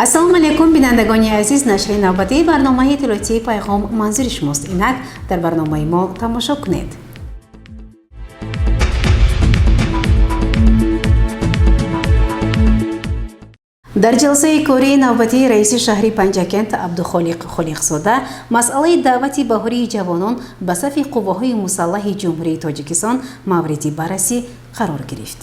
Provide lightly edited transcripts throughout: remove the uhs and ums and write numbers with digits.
Ассалому алайкум, бинандагони азиз. Нашри навбатии барномаи иттилоотии «Пайғом» манзури шумост. Инак дар барномаи мо тамошо кунед. Дар ҷаласаи кории навбатии раиси шаҳри Панҷакент Абдухолиқ Холиқзода масъалаи даъвати баҳории ҷавонон ба сафи қувваҳои мусаллаҳи Ҷумҳурии Тоҷикистон мавриди баррасӣ қарор гирифт.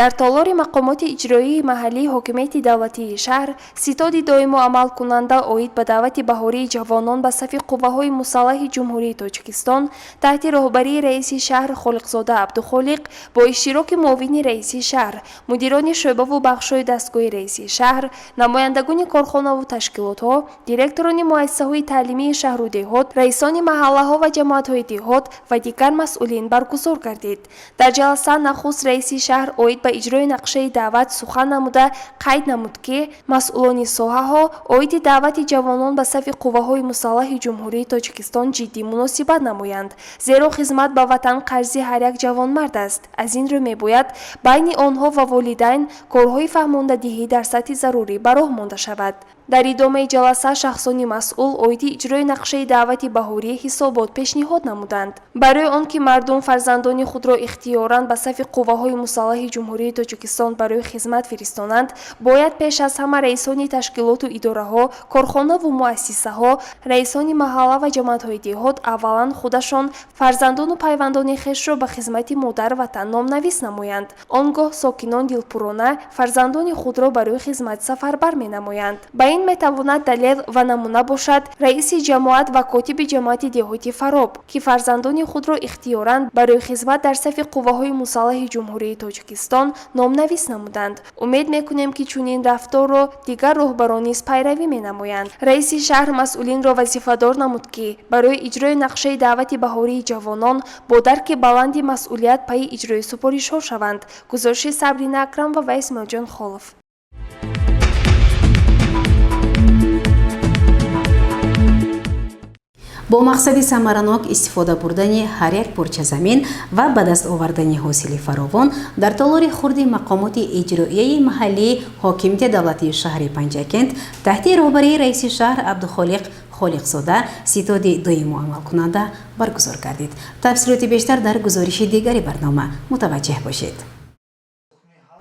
Дар толори мақомоти иҷроии маҳаллии ҳокимияти давлатии шаҳр ситоди доимо амалкунанда оид ба даъвати баҳории ҷавонон ба сафи қувваҳои мусаллаҳи Ҷумҳурии Тоҷикистон таҳти роҳбарии раиси шаҳр Холиқзода Абдухолиқ бо иштироки муовини раиси шаҳр, мудирони шӯъбаву бахшҳои дастгоҳи раиси шаҳр, намояндагони корхонаву ташкилотҳо, директорони муассисаҳои таълимии шаҳру деҳот, раисони маҳаллаҳо ва ҷамоатҳои деҳот ва дигар масъулин баргузор гардид. Дар ҷаласа нахуст раиси шаҳр оид ба иҷрои нақшаи даъват сухан намуда, қайд намуд, ки масъулони соҳаҳо оиди даъвати ҷавонон ба сафи қувваҳои мусаллаҳи Ҷумҳурии Тоҷикистон ҷиддӣ муносибат намоянд, зеро хизмат ба ватан қарзи ҳар як ҷавонмард аст. Аз ин рӯ мебояд байни онҳо ва волидайн корҳои фаҳмондадиҳӣ дар сатҳи зарурӣ ба роҳ монда шавад. Дар идомаи ҷаласа шахсони масъул оиди иҷрои нақшаи даъвати баҳорӣ ҳисобот пешниҳод намуданд. Барои он ки мардум фарзандони худро ихтиёран ба сафи қувваҳои мусаллаҳи Ҷумҳурии Тоҷикистон барои хизмат фиристонанд, бояд пеш аз ҳама раисони ташкилоту идораҳо, корхонаву муассисаҳо, раисони маҳалла ва ҷамоатҳои деҳот аввалан худашон фарзандону пайвандони хешро ба хизмати модар ватан номнавис намоянд. Он гоҳ сокинон дилпурона фарзандони худро барои хизмат сафарбар менамоянд. Ба ин метавонад далел ва намуна бошад раиси ҷамоат ва котиби ҷамоати деҳоти Фароб, ки фарзандони худро ихтиёран барои хизмат дар сафи қувваҳои мусаллаҳи Ҷумҳурии Тоҷикистон номнавис намуданд. Умед мекунем, ки чунин рафторро дигар роҳбарон низ пайравӣ менамоянд. Раиси шаҳр масъулинро вазифадор намуд, ки барои иҷрои нақшаи даъвати баҳории ҷавонон бо дарки баланди масъулият пайи иҷрои супоришҳо шаванд. Гузориши Сабрина Акрамова ва Исмоилҷон Холов. Бо мақсади самаранок истифода бурдани ҳар як порча замин ва ба даст овардани ҳосили фаровон дар толори хурди мақомоти иҷроияи маҳаллии ҳокимияти давлатии шаҳри Панҷакент таҳти роҳбарии раиси шаҳр Абдухолиқ Холиқзода ситоди доимо амалкунанда баргузор гардид. Тафсилоти бештар дар гузориши дигари барнома мутаваҷҷеҳ бошед.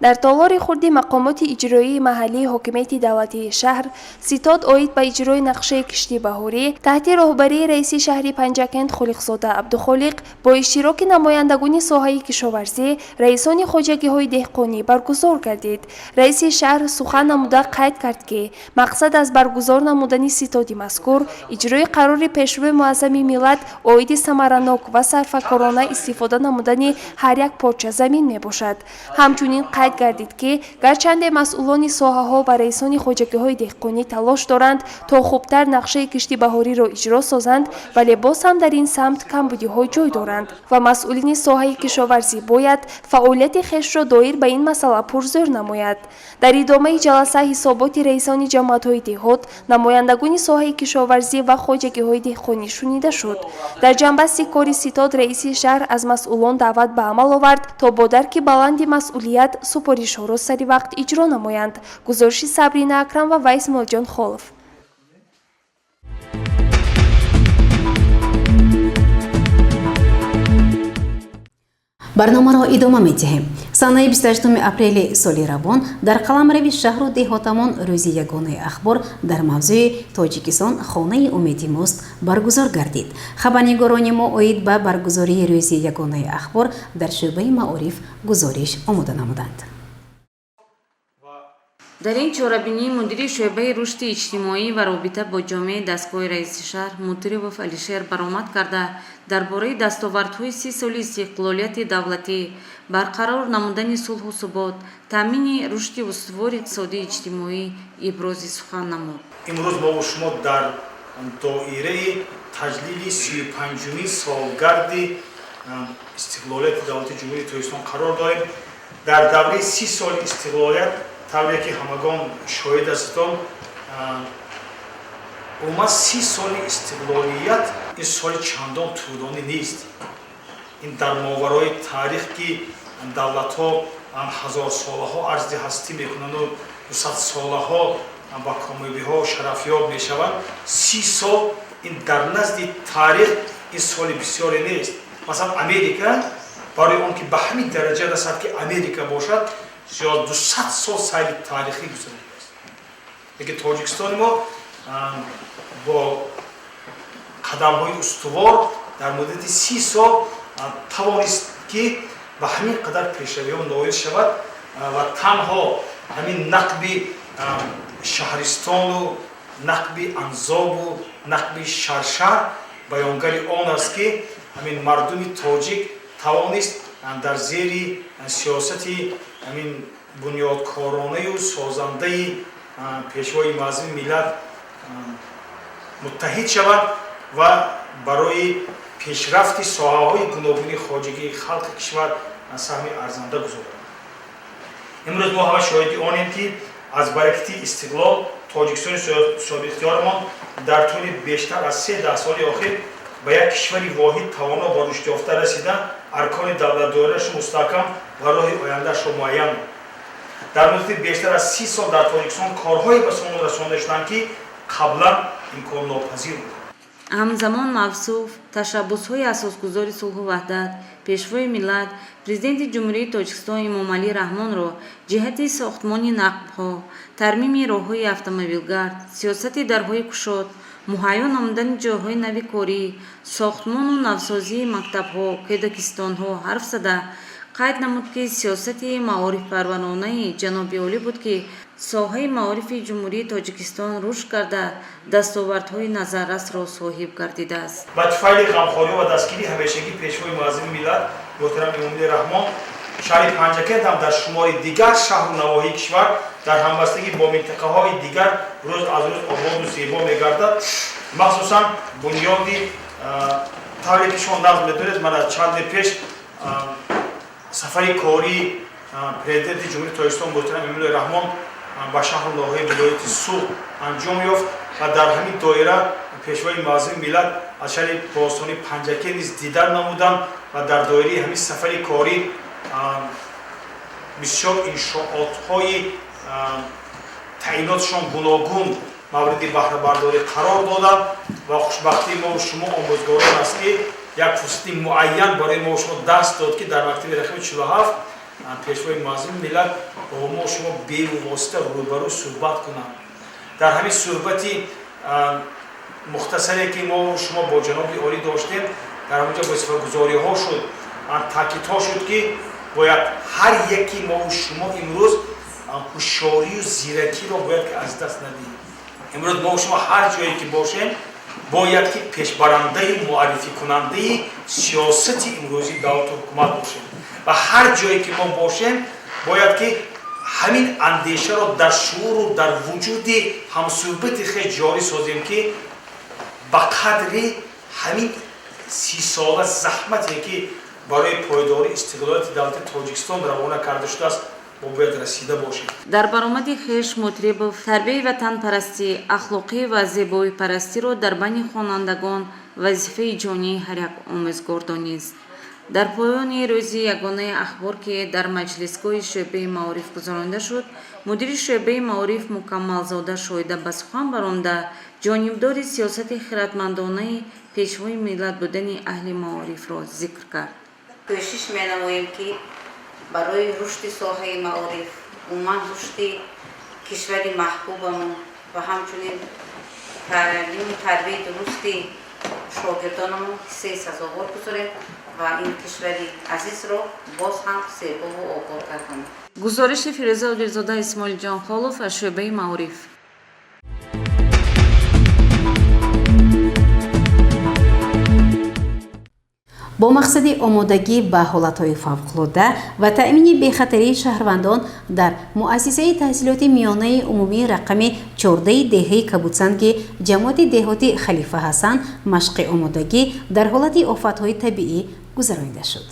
Дар толори хурди мақомоти иҷроии маҳаллии ҳокимияти давлатии шаҳр ситод оид ба иҷрои нақшаи кишти баҳорӣ таҳти роҳбарии раиси шаҳри Панҷакент Холиқзода Абдухолиқ бо иштироки намояндагони соҳаи кишоварзӣ, раисони хоҷагиҳои деҳқонӣ баргузор гардид. Раиси шаҳр сухан намуда қайд кард, ки мақсад аз баргузор намудани ситоди мазкур иҷрои қарори Пешвои Муаззами миллат оиди самаранок ва сарфакорона истифода намудани ҳар як порча замин мебошад. Ҳамчунин қайд гардид, ки гарчанде масъулони соҳаҳо ва раисони хоҷагиҳои деҳқонӣ талош доранд, то хубтар нақшаи кишти баҳориро иҷро созанд, вале боз ҳам дар ин самт камбудиҳо ҷой доранд ва масъулини соҳаи кишоварзӣ бояд фаъолияти хешро доир ба ин масъала пурзӯр намояд. Дар идомаи ҷаласа ҳисоботи раисони ҷамоатҳои деҳот, намояндагони соҳаи кишоварзӣ ва хоҷагиҳои деҳқонӣ шунида шуд. Дар ҷамъбасти кори ситод раиси шаҳр аз масъулон даъват ба амал овард, то бо дарки баланди масъулият супоришҳоро сари вақт иҷро намоянд. Гузориши Сабрина Акрамова ва Исмоилҷон Холов. Барномаро идома медиҳем. Санаи 28 апрели соли равон дар қаламрави шаҳру деҳотамон рӯзи ягонаи ахбор дар мавзӯи «Тоҷикистон хонаи умеди мост» баргузор гардид. Хабарнигорони мо оид ба баргузории рӯзи ягонаи ахбор дар шӯъбаи маориф гузориш омода намуданд. Дар ин чорабинӣ мудири шӯъбаи рушди иҷтимоӣ ва робита бо ҷомеаи дастгоҳи раиси шаҳр Мутиров Алишер баромад карда, дар бораи дастовардҳои 30 соли истиқлолияти давлатӣ, барқарор намудани сулҳу субот, таъмини рушди устувори иқтисодию иҷтимоӣ ибрози сухан намуд. Имрӯз мову шумо дар доираи таҷлили 35-умин солгарди истиқлолияти давлати Ҷумҳурии Тоҷикистон қарор дорем. Дар давраи 30 соли истиқлолият, тавре ки ҳамагон шоҳид ҳастон, умуман 30 соли истиқлолият ин соли чандон тӯлонӣ нест. Ин дар моварои таърих, ки давлатҳо ҳазорсолаҳо арзи ҳастӣ мекунанду 200 солаҳо ба комёбиҳо шарафёб мешаванд. 30 сол ин дар назди таърих ин соли бисёре нест. Масалан, Америка барои он ки ба ҳамин дараҷа расад, ки Америка бошад, зиёд 200 сол сайри таърихӣ гузаронидааст. Лекин Тоҷикистони мо бо қадамҳои устувор дар муддати 30 сол тавонист, ки ба ҳамин қадар пешравиҳо ноил шавад. Ва танҳо ҳамин нақби шаҳристону нақби Анзобу нақби Шаршар баёнгари он аст, ки ҳамин мардуми тоҷик тавонист дар зери сиёсати ҳамин бунёдкоронаю созандаи Пешвои муаззами миллат муттаҳид шавад ва барои пешрафти соҳаҳои гуногуни хоҷагии халқи кишвар саҳми арзанда гузорад. Имрӯз мо ҳама шоҳиди онем, ки аз баракати истиқлол Тоҷикистони соҳибихтиёрмон дар тӯли бештар аз се даҳсоли охир ба як кишвари воҳид, тавоно ва рушдёфта расида, аркони давлатдориашро мустаҳкам ва роҳи ояндаашро муайян. Дар муддати бештар аз 30 сол дар Тоҷикистон корҳое ба сомон расонда шуданд, ки қаблан имконнопазир буд. Ҳамзамон мавсуф ташаббусҳои асосгузори сулҳу ваҳдат, Пешвои миллат, Президенти Ҷумҳурии Тоҷикистон Эмомалӣ Раҳмонро ҷиҳати сохтмони нақбҳо, тармими роҳҳои автомобилгард, сиёсати дарҳои кушод, муҳайё намудани ҷойҳои нави корӣ, сохтмону навсозии мактабҳо, кӯдакистонҳо ҳарф зада, қайд намуд, ки сиёсати маорифпарваронаи ҷаноби олӣ буд, ки соҳаи маорифи Ҷумҳурии Тоҷикистон рушд карда, дастовардҳои назаррасро соҳиб гардидааст. Ба туфайли ғамхорӣ ва дастгирии ҳамешагии Пешвои муаззами миллат муҳтарам Эмомалӣ Раҳмон шаҳри Панҷакент ҳам дар шумори дигар шаҳру навоҳии кишвар дар ҳамбастагӣ бо минтақаҳои дигар рӯз аз рӯз ободу зебо мегардад. Махсусан бунёди, тавре ки шумо нағз медонед, мана чанде пеш сафари кории Президенти Ҷумҳурии Тоҷикистон муҳтарам Эмомалӣ Раҳмон ба шаҳру ноҳияи вилояти Суғд анҷом ёфт ва дар ҳамин доира Пешвои муаззами миллат аз шаҳри бостонии Панҷакент низ дидан намуданд ва дар доираи ҳамин сафари корӣ бисёр иншоотҳои таъинотшон гуногун мавриди баҳрабардорӣ қарор доданд. Ва хушбахтии мо шумо омӯзгорон аст, ки як фурсати муайян барои мо шумо даст дод, ки дар мактаби рақами 47 Пешвои муаззами миллат бо мо шумо бевосита рӯбарӯ суҳбат кунанд. Дар ҳамин суҳбати мухтасаре, ки мо шумо бо ҷаноби олӣ доштем, дар ҳамонҷо вазифагузориҳо шуд, таъкидҳо шуд, ки бояд ҳар яки мову шумо имрӯз ҳушёрию зиракиро бояд ки аз даст надиҳем. Имрӯз мо шумо ҳар ҷое ки бошем, бояд ки пешбарандаю муаррификунандаи сиёсати имрӯзии давлату ҳукумат бошем ва ҳар ҷое ки мо бошем, бояд ки ҳамин андешаро дар шууру дар вуҷуди ҳамсӯҳбати хеш ҷорӣ созем, ки ба қадри ҳамин 30сола заҳмате, ки барои пойдории истиқлолияти давлати Тоҷикистон равона карда шудааст, мо бояд расида бошем. Дар баромади хеш Мутрибов тарбияи ватанпарастӣ, ахлоқӣ ва зебоипарастиро дар байни хонандагон вазифаи ҷонии ҳар як омӯзгор донист. Дар поёни рӯзи ягонаи ахбор, ки дар маҷлисгоҳи шӯъбаи маориф гузаронида шуд, мудири шӯъбаи маориф Мукаммалзода Шоҳида ба сухан баромада, ҷонибдори сиёсати хиратмандонаи Пешвои миллат будани аҳли маорифро зикр кард. Кӯшиш менамоем, ки барои рушди соҳаи маориф, умуман рушди кишвари маҳбубамон ва ҳамчунин таълиму тарбияи дурусти шогирдонамон ҳиссаи сазовор гузорем ва ин кишвари азизро боз ҳам зебову обод гардонем. Гузориши Фирӯза Одилзода, Исмоилҷон Холов аз шӯъбаи маориф. Бо мақсади омодагӣ ба ҳолатҳои фавқулода ва таъмини бехатарии шаҳрвандон дар муассисаи таҳсилоти миёнаи умумии рақами 14 деҳаи Кабудсанги ҷамоати деҳоти Халифа Ҳасан машқи омодагӣ дар ҳолати офатҳои табиӣ гузаронида шуд.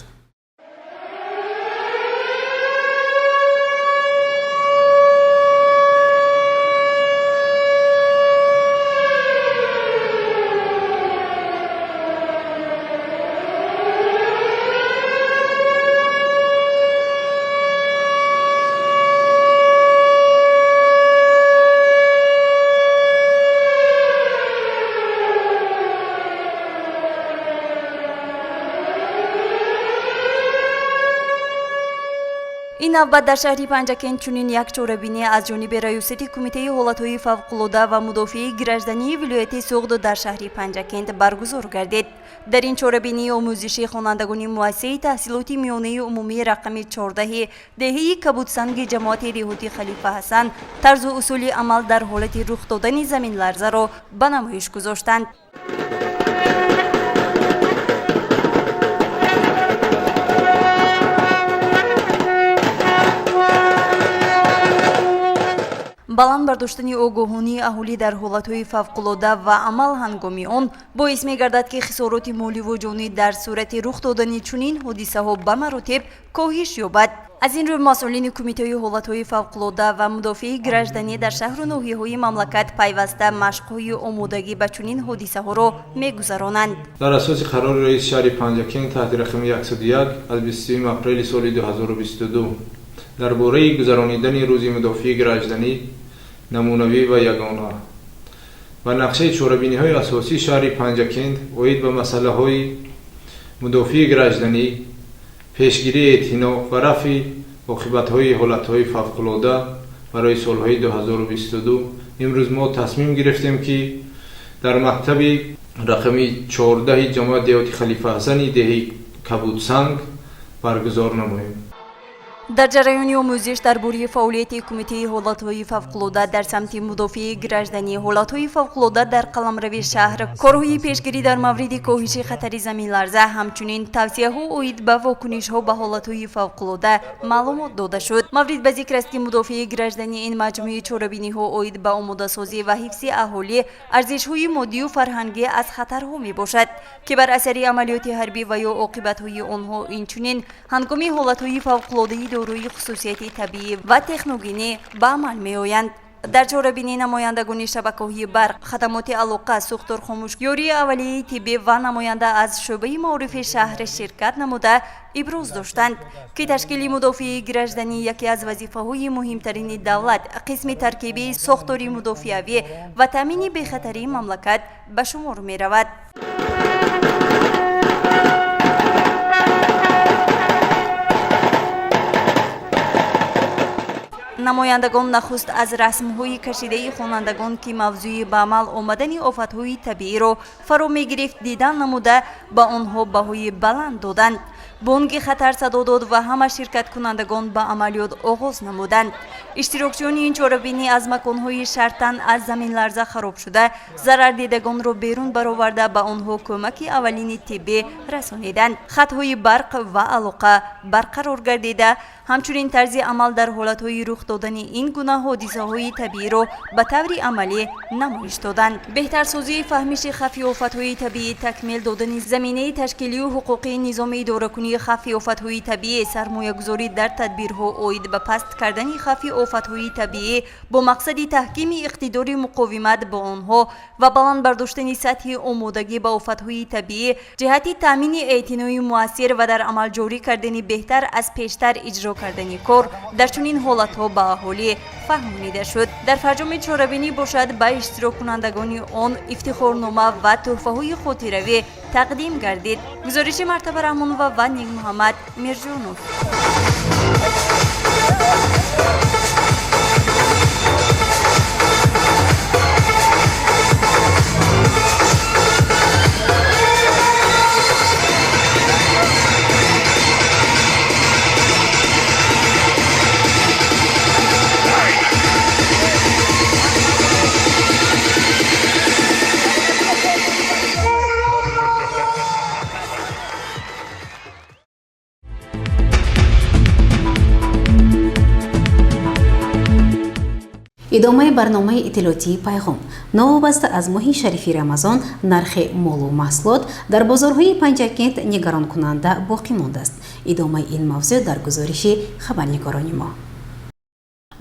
Ин навбат дар шаҳри Панҷакент чунин як чорабинӣ аз ҷониби Раёсати Кумитаи ҳолатҳои фавқулода ва мудофиаи граждании вилояти Суғд дар шаҳри Панҷакент баргузор гардид. Дар ин чорабинии омӯзишӣ хонандагони муассисаи таҳсилоти миёнаи умумии рақами 14 деҳаи Кабудсанги ҷамоати деҳоти Халифа Ҳасан тарзу усули амал дар ҳолати рух додани заминларзаро ба намоиш гузоштанд. Баланд бардоштани огоҳонии аҳолӣ дар ҳолатҳои фавқулода ва амал ҳангоми он боис мегардад, ки хисороти моливу ҷонӣ дар сурати рух додани чунин ҳодисаҳо ба маротиб коҳиш ёбад. Аз ин рӯ масъулини Кумитаи ҳолатҳои фавқулода ва мудофиаи гражданӣ дар шаҳру ноҳияҳои мамлакат пайваста машқҳои омодагӣ ба чунин ҳодисаҳоро мегузаронанд. Дар асоси қарори раиси шаҳри Панҷакент таҳти рақами 101 аз 23 апрели соли 2022 дар бораи гузаронидани рӯзи мудофиаи гражданӣ намунавӣ ва ягона ва нақшаи чорабиниҳои асосии шаҳри Панҷакент оид ба масъалаҳои мудофиаи гражданӣ, пешгирии эътиноф ва рафъи оқибатҳои ҳолатҳои фавқулода барои солҳои 2022 имрӯз мо тасмим гирифтем, ки дар мактаби рақами 14 ҷамоати деҳоти Халифа Ҳасани деҳаи Кабудсанг баргузор намоем. Дар ҷараёни омӯзиш дар бораи фаъолияти Кумитаи ҳолатҳои фавқулода дар самти мудофиаи гражданӣ, ҳолатҳои фавқулода дар қаламрави шаҳр, корҳои пешгирӣ дар мавриди коҳиши хатари заминларза, ҳамчунин тавсияҳо оид ба вокунишҳо ба ҳолатҳои фавқулода маълумот дода шуд. Маврид ба зикр аст, ки мудофиаи гражданӣ ин маҷмӯи чорабиниҳо оид ба омодасозӣ ва ҳифзи аҳолӣ, арзишҳои моддию фарҳангӣ аз хатарҳо мебошад, ки бар асари амалиёти ҳарбӣ ва ё оқибатҳои онҳо, инчунин ҳангоми ҳолатҳои фавқулодаи дорои хусусияти табиӣ ва техногенӣ ба амал меоянд. Дар чорабинӣ намояндагони шабакаҳои барқ, хадамоти алоқа, сӯхторхомӯш, ёрии аввалияи тиббӣ ва намоянда аз шӯъбаи маорифи шаҳр ширкат намуда иброз доштанд, ки ташкили мудофиаи гражданӣ яке аз вазифаҳои муҳимтарини давлат, қисми таркибии сохтори мудофиавӣ ва таъмини бехатарии мамлакат ба шумор меравад. Намояндагон нахуст аз расмҳои кашидаи хонандагон, ки мавзӯи ба амал омадани офатҳои табииро фаро мегирифт, дидан намуда, ба онҳо баҳои баланд доданд. Бонги хатар садо дод ва ҳама ширкаткунандагон ба амалиёт оғоз намуданд. Иштирокчиёни ин чорабинӣ аз маконҳои шартан аз заминларза харобшуда зарардидагонро берун бароварда, ба онҳо кӯмаки аввалини тиббӣ расониданд. Хатҳои барқ ва алоқа барқарор гардида, ҳамчунин тарзи амал дар ҳолатҳои рух додани ин гуна ҳодисаҳои табииро ба таври амалӣ намоиш доданд. Беҳтарсозии фаҳмиши хавфи офатҳои табиӣ, такмил додани заминаи ташкилию ҳуқуқии низоми идоракунии хавфи офатҳои табиӣ, сармоягузорӣ дар тадбирҳо оид ба паст кардани хавфи офатҳои табиӣ бо мақсади таҳкими иқтидори муқовимат бо онҳо ва баланд бардоштани сатҳи омодагӣ ба офатҳои табиӣ ҷиҳати таъмини эътинои муассир ва дар амал ҷорӣ кардани беҳтар аз пештар иҷро кардани кор дар чунин ҳолатҳо ба аҳолӣ фаҳмонида шуд. Дар фарҷоми чорабинӣ бошад, ба иштироккунандагони он ифтихорнома ва тӯҳфаҳои хотиравӣ тақдим гардид. Гузориши Мартаба Раҳмонова ва Нигмуҳаммад Мирҷонов. Идомаи барномаи иттилоотии Пайғом. Новобаста аз моҳи шарифи Рамазон, нархи молу маҳсулот дар бозорҳои Панҷакент нигаронкунанда боқӣ мондааст. Идомаи ин мавзӯъ дар гузориши хабарнигорони мо.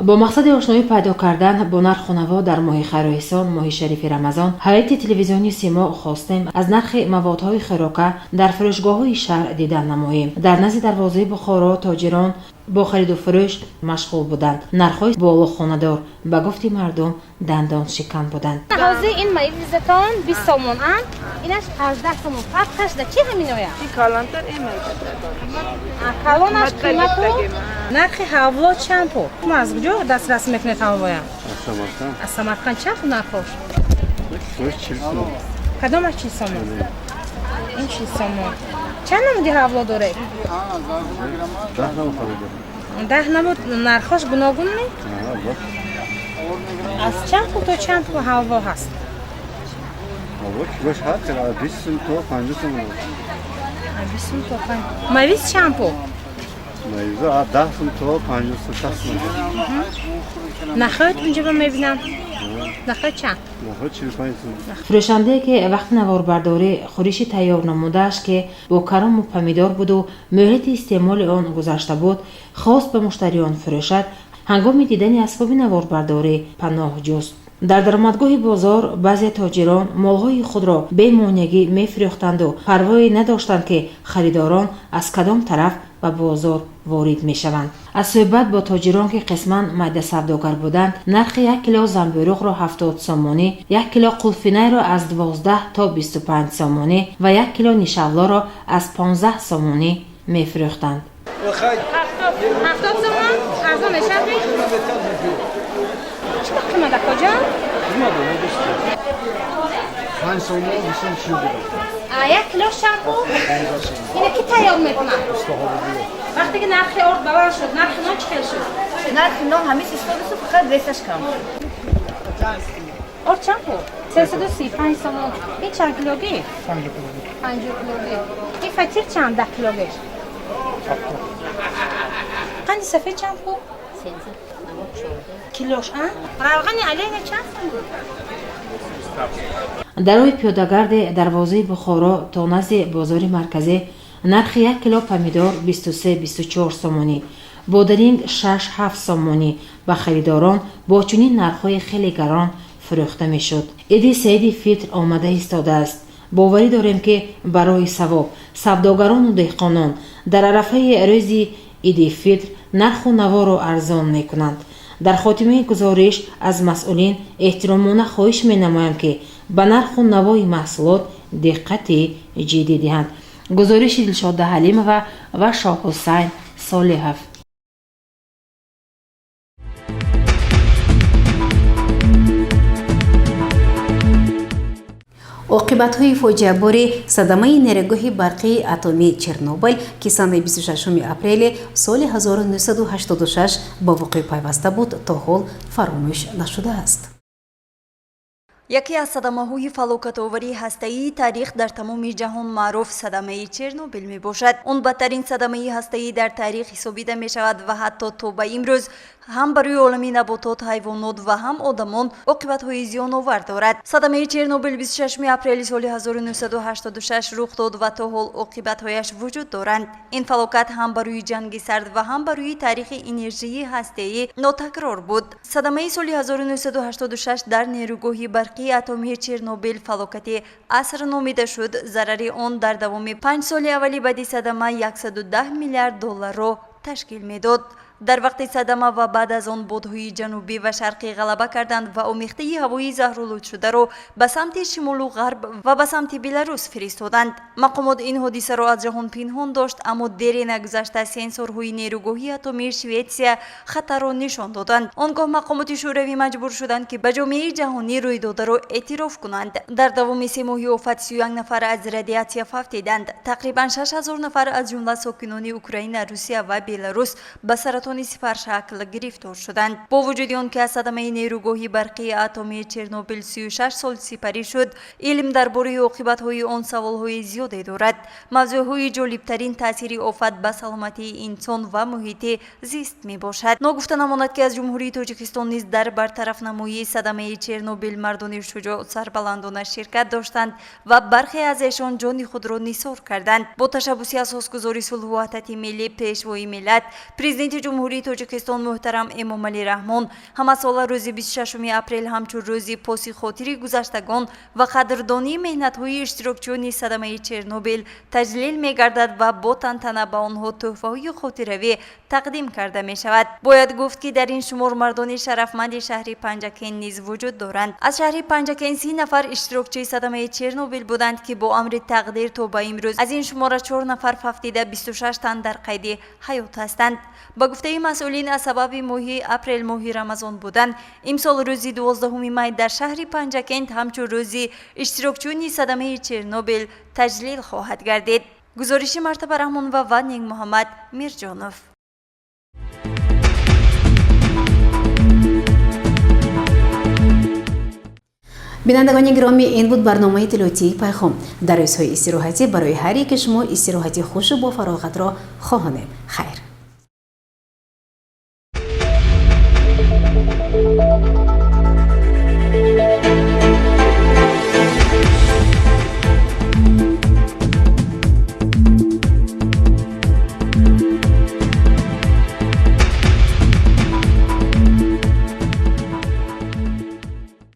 Бо мақсади ошноӣ пайдо кардан бо нарху наво дар моҳи хайру эҳсон, моҳи шарифи Рамазон, ҳайати телевизиони Симо хостем аз нархи маводҳои хӯрока дар фурӯшгоҳҳои шаҳр дидан намоем. Дар назди дарвозаи Бухоро тоҷирон бо хариду фурӯш машғул буданд. Нархҳои болохонадор, ба гуфти мардум, дандоншикан буданд. Ҳозир ин маизатон 20 сомон, а инаш 18 сомон. Фарқаш да чи ҳаминоя? Калонтар, ин калонаш қимату. Нархи ҳавло чанд пул? Шумо аз куҷо дастрас мекунед ҳавлоям? Аз Самарқанд. Аз Самарқанд чанд пул нархош? 40 сом. Кадомаш 40 сомон? Ин 40 сомон. Чанд намуди ҳавло доред? 10 намуд ҳавло дорем. 10 намуд, нархош гуногун ме? Албатта. Аз чанд пул то чанд пул ҳалво ҳаст? Ҳалво килош ҳар хел, аз 20 сум то 50 сум. 20 сум то панҷ. Мавиз чанд пул? Мавиза аз 10 сум то 50 сум, 60 сум. Нахӯд инҷо мебинам, нахӯд чанд? Нахӯд 45 сум. Фурӯшандае, ки вақти наворбардорӣ хӯриши тайёр намудааш, ки бо карому помидор буду муҳлати истеъмоли он гузашта буд, хост ба муштариён фурӯшад, ҳангоми дидани асбоби наворбардорӣ паноҳ ҷуст. Дар даромадгоҳи бозор баъзе тоҷирон молҳои худро бемонеагӣ мефурӯхтанду парвое надоштанд, ки харидорон аз кадом тараф ба бозор ворид мешаванд. Аз суҳбат бо тоҷирон, ки қисман майдасавдогар буданд, нархи 1 кило замбӯруғро 70 сомонӣ, 1 кило қулфинайро аз 12 то 25 сомонӣ ва 1 кило нишавлоро аз 15 сомонӣ мефурӯхтанд. 70 сомон арзон мешавад? Чӣ ба қимат, акоҷон? 5 сомон, бисум чил. 1 килош чанд пул? Ина ки тайёр мекунад? Вақте ки нархи орд баланд шуд, нархи нон чӣ хел шуд? Нархи нон ҳамин истодасу, фақат весаш кам. Орд чанд пул? 335 сомон. Ин чанд килогӣ? 50 килогӣ. Ин фатир чанд, 10 килогиш? Қанди сафед чанд пул килош? А равғани Оленья чанд сом? Дар роҳи пиёдагарди дарвозаи Бухоро то назди бозори марказӣ нархи 1 кило помидор 23-24 сомонӣ, бодиринг 6-7 сомонӣ ба харидорон бо чунин нархҳои хеле гарон фурӯхта мешуд. Иди саиди фитр омада истодааст. Боварӣ дорем, ки барои савоб савдогарону деҳқонон дар арафаи рӯзи иди фитр нарху наворо арзон мекунанд. Дар хотимаи гузориш аз масъулин эҳтиромона хоҳиш менамоям, ки ба нарху навои маҳсулот диққати ҷиддӣ диҳанд. Гузориши Дилшода Ҳалимова ва Шоҳҳусайн Солиҳов. Оқибатҳои фоҷиабори садамаи нерӯгоҳи барқии атомии Чернобыл, ки санаи 26 апрели соли 1986 ба вуқӯъ пайваста буд, то ҳол фаромӯш нашудааст. Яке аз садамаҳои фалокатовари ҳастаии таърих дар тамоми ҷаҳон маъруф садамаи Чернобил мебошад. Он бадтарин садамаи ҳастаӣ дар таърих ҳисобида мешавад ва ҳатто то ба имрӯз ҳам барои олами наботот, ҳайвонот ва ҳам одамон оқибатҳои зиёновар дорад. Садамаи Чернобил 26 апрели соли 1986 рух дод ва то ҳол оқибатҳояш вуҷуд доранд. Ин фалокат ҳам барои ҷанги сард ва ҳам барои таърихи энержии ҳастаӣ нотакрор буд. Садамаи соли 1986 дар нерӯгоҳи барқии атомии Чернобил фалокати аср номида шуд. Зарари он дар давоми 5 соли аввали баъди садама 110 миллиард долларро ташкил медод. Дар вақти садама ва баъд аз он бодҳои ҷанубӣ ва шарқӣ ғалаба карданд ва омехтаи ҳавои заҳролудшударо ба самти шимолу ғарб ва ба самти Беларус фиристоданд. Мақомот ин ҳодисаро аз ҷаҳон пинҳон дошт, аммо дере нагузашта сенсорҳои нерӯгоҳи атомии Шветсия хатарро нишон доданд. Он гоҳ мақомоти шӯравӣ маҷбур шуданд, ки ба ҷомеаи ҷаҳонӣ рӯйдодаро эътироф кунанд. Дар давоми 3 моҳи офат 31 нафар аз радиатсия фавтиданд. Тақрибан 6000 нафар, аз ҷумла сокинони Украина, Русия ва Беларус, ба саратони сипаршакл гирифтор шуданд. Бо вуҷуди он ки аз садамаи нерӯгоҳи барқии атомии Чернобил 36 сол сипарӣ шуд, илм дар бораи оқибатҳои он саволҳои зиёде дорад. Мавзӯъҳои ҷолибтарин таъсири офат ба саломатии инсон ва муҳити зист мебошад. Ногуфта намонад, ки аз Ҷумҳурии Тоҷикистон низ дар бартарафнамоии садамаи Чернобил мардони шуҷоъ сарбаландона ширкат доштанд ва бархе аз эшон ҷони худро нисор карданд. Бо ташаббуси асосгузори сулҳу ваҳдати миллӣ, Пешвои миллат, Президенти Ҷумҳурии Тоҷикистон муҳтарам Эмомалӣ Раҳмон ҳамасола рӯзи 26 апрел ҳамчун рӯзи поси хотири гузаштагон ва қадрдонии меҳнатҳои иштирокчиёни садамаи Чернобил таҷлил мегардад ва бо тантана ба онҳо тӯҳфаҳои хотиравӣ тақдим карда мешавад. Бояд гуфт, ки дар ин шумор мардони шарафманди шаҳри Панҷакент низ вуҷуд доранд. Аз шаҳри Панҷакент 30 нафар иштирокчии садамаи Чернобил буданд, ки бо амри тақдир то ба имрӯз аз ин шумора чор нафар фавтида, 26 тан дар қайди ҳаёт ҳастанд. Ба гуфтаи Гуфтаи масъулин, аз сабаби моҳи апрел моҳи Рамазон будан, имсол рӯзи 12 май дар шаҳри Панҷакент ҳамчун рӯзи иштирокчиёни садамаи Чернобил таҷлил хоҳад гардид. Гузориши Мартаба Раҳмонова ва Нигмуҳаммад Мирҷонов. Бинандагони гиромӣ, ин буд барномаи иттилоотии Пайхом. Дар рӯзҳои истироҳатӣ барои ҳар яке шумо истироҳати хушу бофароғатро хоҳонем. Хайр.